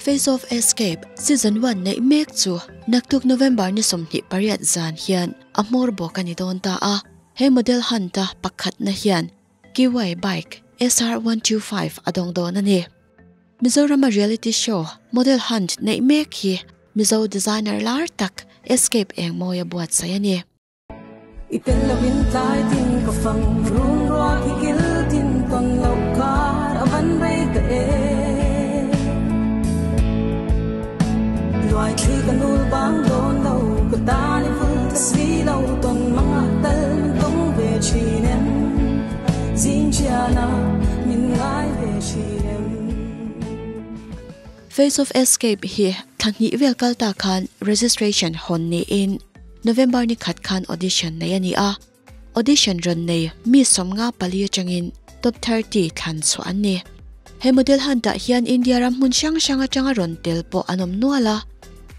Face of Escape Season 1 neih mek chu naktuk November ni 28 zan hian a hmawr bawk a ni dawn ta a. He model hunt-a pakhat na hian Kiwai Bike SR125 a dawng dawn a ni. Mizorama reality show Model Hunt neih mek hi Mizo designer lar tak Escape eng mawi a buatsaih a ni. I tel lo in tlai tin ka fang rum ruak hi kil tin tawn lo kar a van rei ta e. Luai thli ka nul bang dawn lo ka ta ni vul ta si lo tawn manga tal min tung ve thin em. Zing chiana min ngai ve thin em. Face of Escape hi thla hnih vel kal ta khan registration hawn niin November ni khat khan audition nei a ni a. Audition rawn nei mi 54 atangin top 30 thlan chhuah an ni. He model hunt ah hian India ram hmun hrang hrang atanga rawn tel pawh an awm nual a.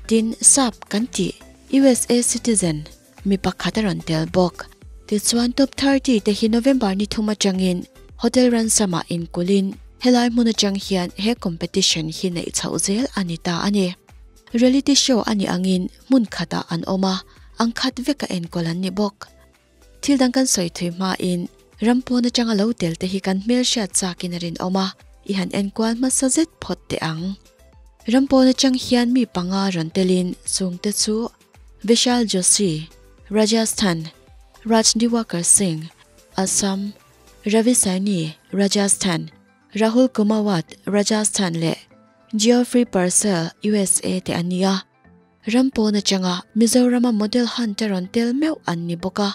Tin, sap kan tih USA citizen mi pakhat a rawn tel bawk. Tichuan top 30 te hi November ni thum atangin Hotel Ransom ah inkulhin helai hmun atang hian he competition hi neih chhoh zel a ni ta a ni. Reality show a nih angin hmun khatah an awm a, ang khat veka enkawl an ni bawk. Thil dang kan sawi thui hmain ram pawn atanga lo tel te hi kan hmel hriat chakin a rinawm a, i han enkual hmasa zet phawt teh ang. Ram pawn atang hian mi panga rawn telin chungte chu Vishal Joshi, Rajasthan, Rajniwakar Singh, Assam, Ravi Saini, Rajasthan, Rahul Kumawat, Rajasthan leh Geoffrey Purcell, USA te an ni a. Ram pawn atanga Mizorama model hunt a rawn tel meuh an ni bawk a.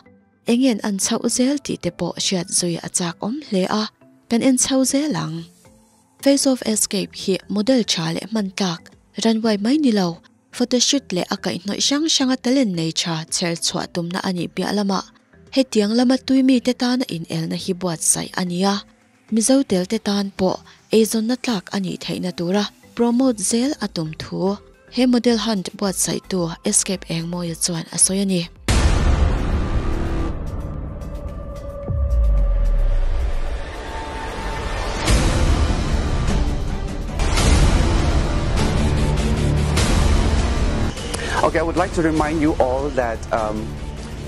Engen an chhoh zel tih te pawh hriat zui a chak awm hle a, kan en chho zel ang. Face of Escape hi model tha leh hman tlak, runway mai ni lo, photoshoot leh a kaihhnawih hrang hranga talent nei tha chher chhuah tumna a nih piah lamah hetiang lama tui mite tana inelna hi buatsaih a ni a. Mizo tel te tan pawh eizawnna tlak a nih theihna tura promote zel a tum thu he model hunt buatsaihtu Escape Engmawia chuan a sawi a ni. Okay, I would like to remind you all that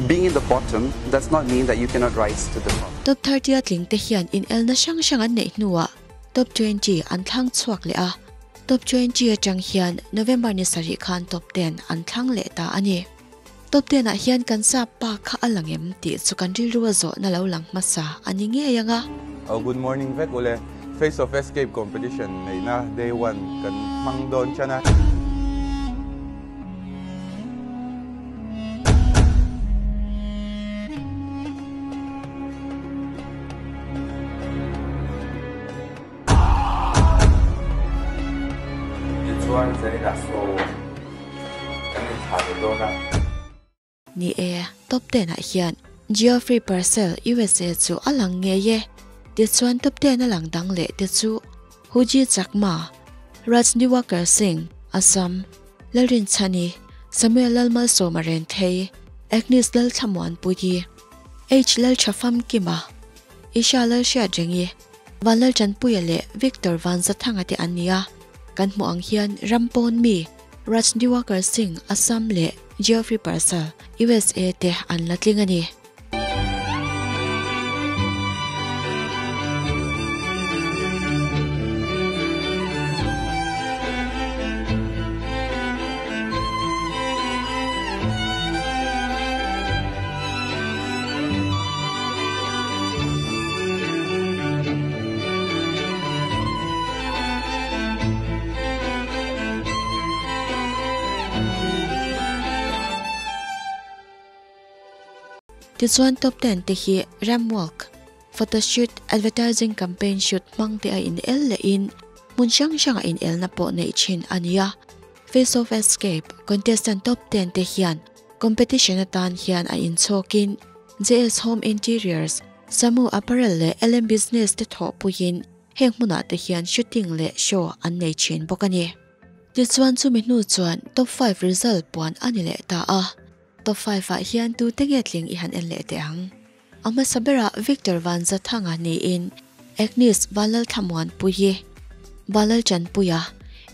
being in the bottom does not mean that you cannot rise to the top. Top 30 a tling te hian inelna hrang hrang an neih hnuah top 20 an thlang chhuak leh a. Top 20 atang hian November ni sarih khan top 10 an thlang leh ta a ni. Top 10 ah hian kan sap pa kha a lang em tih chu kan rilru a zawhna lo lang hmasa a ni ngei ang a. Oh, good morning vek ule. Face of Escape competition neihna day 1 kan hmang dawn chan a. Tichuan zaninah saw kan inthlah leh dawn a. Ni e, top 10 ah hian Geoffrey Purcell, USA chu a lang ngei e. Tichuan top 10 a lang dang leh te chu Huji Chakma, Rajniwakar Singh, Assam, Lalrin Chani, Samuel Lalmalsawma Renthei, Agnes Lalthlamuan Puyi, H Lalthafam Kima, Isha Lalhriatrengi, Van Lalchanpuia leh Victor Van Zathanga te an ni a. Kan hmuh ang hian ram pawn mi Rajniwakar Singh, Assam leh Geoffrey Purcell, USA te an la tling a ni. Tichuan top 10 te hi ramp walk, photoshoot, advertising campaign shoot hmang te a in el leh in hmun hrang hrang a in elna pawh neih thin a ni a. Face of Escape contestant top 10 te hian competition atan hian a inchhawkin JS Home Interiors, Samu Apparel leh LM Business te thawh puiin heng hmunah te hian shooting leh show an nei thin bawk a ni. Tichuan chumi hnu chuan top 5 result puan a ni leh ta a. Top 5 ah hian tu te nge tling i han en leh teh ang. A hmasa berah Victor Van Zathanga niin Agnes Vanlalthlamuanpuii, Vanlalchanpuia,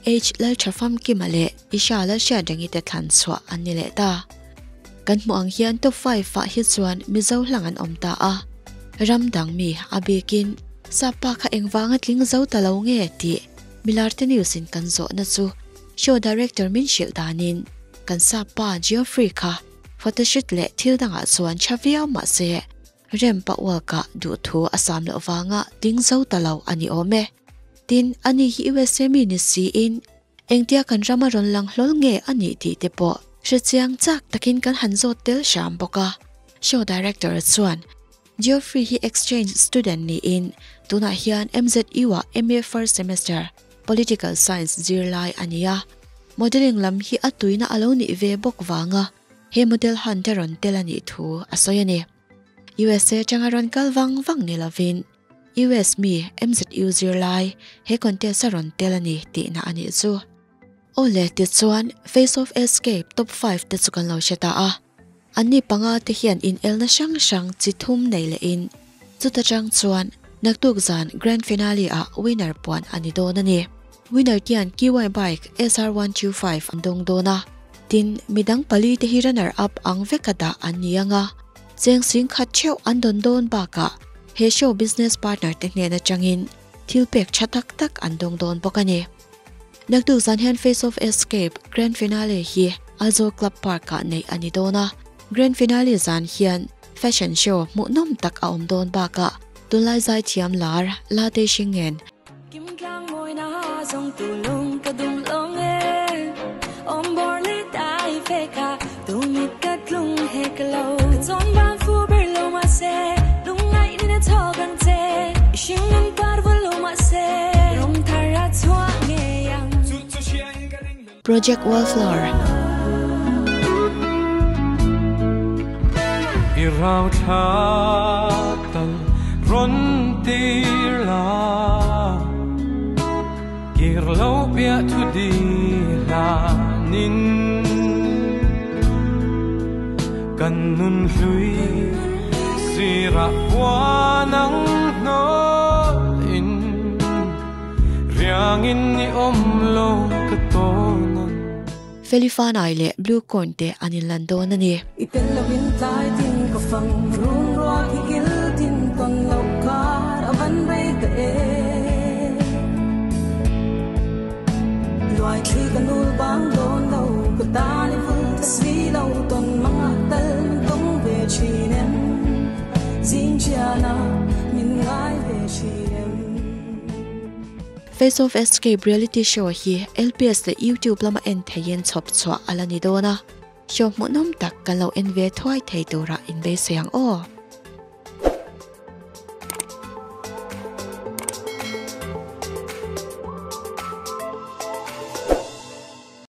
H Lalthafamkima leh Isha Lalhriatrengi te thlan chhuah an ni leh ta. Kan hmuh ang hian top 5 ah hi chuan Mizo hlang an awm ta a, ram dang mi a bikin sap pa kha engvanga tling zo ta lo nge tih Milarte News in kan zawhna chu show director min hrilh danin kan sap pa Geoffrey kha photoshoot leh thil dangah chuan tha viau mahse rem pa ualka duhthu a sam loh vanga tling zo ta lo a ni awm e. Tin, ani hi USA mi ni siin engtia kan rama rawn lang hlawl nge a nih tih te pawh hrechiang chak takin kan han zawt tel hram bawk a. Show director chuan Geoffrey hi exchange student niin tunah hian MZU ah MA first semester Political Science zirlai a ni a. Modelling lam hi a tuina a lo nih ve bawk vanga he model hunt a rawn tel a nih thu a sawi a ni. USA atanga rawn kal vang vang ni lovin US mi MZU zirlai he contest a rawn tel a ni tihna a nih chu. Awle tichuan Face of Escape top 5 te chu kan lo hre ta a. Anni panga te hian inelna hrang hrang chi thum nei lehin chuta tang chuan naktuk zan grand finale ah winner puan a ni dawn a ni. Winner hian QY bike SR125 an dawng dawn a, tin midang pali te hi runner up ang veka dah an ni ang a, cheng sing khat theuh an dawn dawn bakah he show business partner te hnen atangin thil pek tha tak tak an dawng dawn bawk a ni. Naktuk zan hian Face of Escape Grand Finale hi Aizawl Club Park ah neih a ni dawn a, Grand Finale zan hian Fashion Show hmuhnawm tak a awm dawn bakah tunlai zaithiam lar La Te Hringen Kim tlang mawina zawng tu lung ka dum lawng e Awm bawr leh tai ve ka tu mit ka tlung he ka lo Ka chawn van fu ber lo mahse lungngaih in a thawk ang che I hring nun par vul lo mahse rawng thar a chhuah ngei ang. Project Wallflower. I rau thla tal rawn tir la Kir lo piah thu di hlanin Kan nun hlui sirah puan ang hnawlin Riangin i awm lo ka tawn ang. Felifanai leh Blue Corn te an inlan dawn a ni. I tel lovin tlai tin ka fang run ruak hi kil tin tawn loh kar a van rei ta e. Luai thli ka nul bang dawn lo ka tan i vul ta si lo tawn manga tal min tawng ve thin em zing chiana min ngai ve thin em. Face of Escape reality show hi LPS leh YouTube lama en theihin chhawp chhuah a la ni dawn a, show hmuhnawm tak kan lo en ve thuai thei turah inbeisei ang aw.